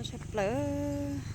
Tshaj plaws.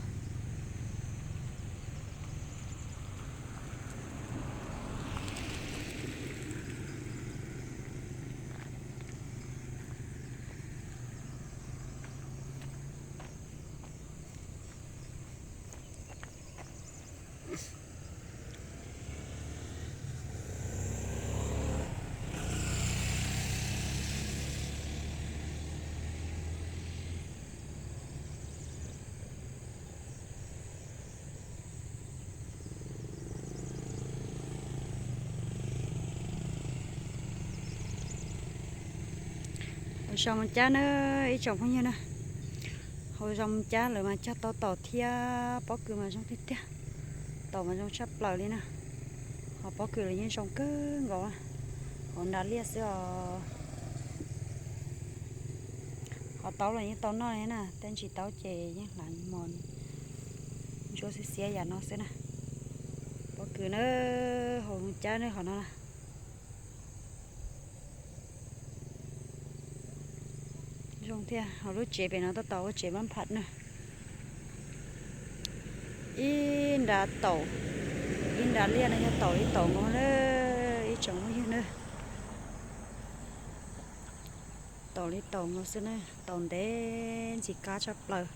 Hauv zos Moos Cab na, ib tsoom phooj ywg na, hauv zos Moos Cab lawv mas cog tau taum thiab pob kws mas zoo tiag tiag. Taum mas zoo tshaj plaws li na. Ho pob kws los yeej zoo kawg nkaus, hauv nram liaj xwb os. Ho taub los yeej tau noj li na, tej ntsis taub ces yeej hlav mos ntsuab xiab xiab yam no xwb na. Pob kws na, hauv Moos Cab na qhov no na. Zoo thiab, ho lub tsev pem no tab tom ua tsev mab pham na. Ib nrab taum, ib nrab liaj no yog taum li taum no na, ib tsoom phooj ywg na. Taum li taum no xwb na, taum ntev ntxim qab tshaj plaws.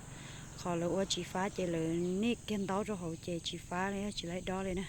Qhov lawv ua tsis fab ces lawv niaj kiag ntaub rau hauv ces tsis fab li, tsis laib dob li na.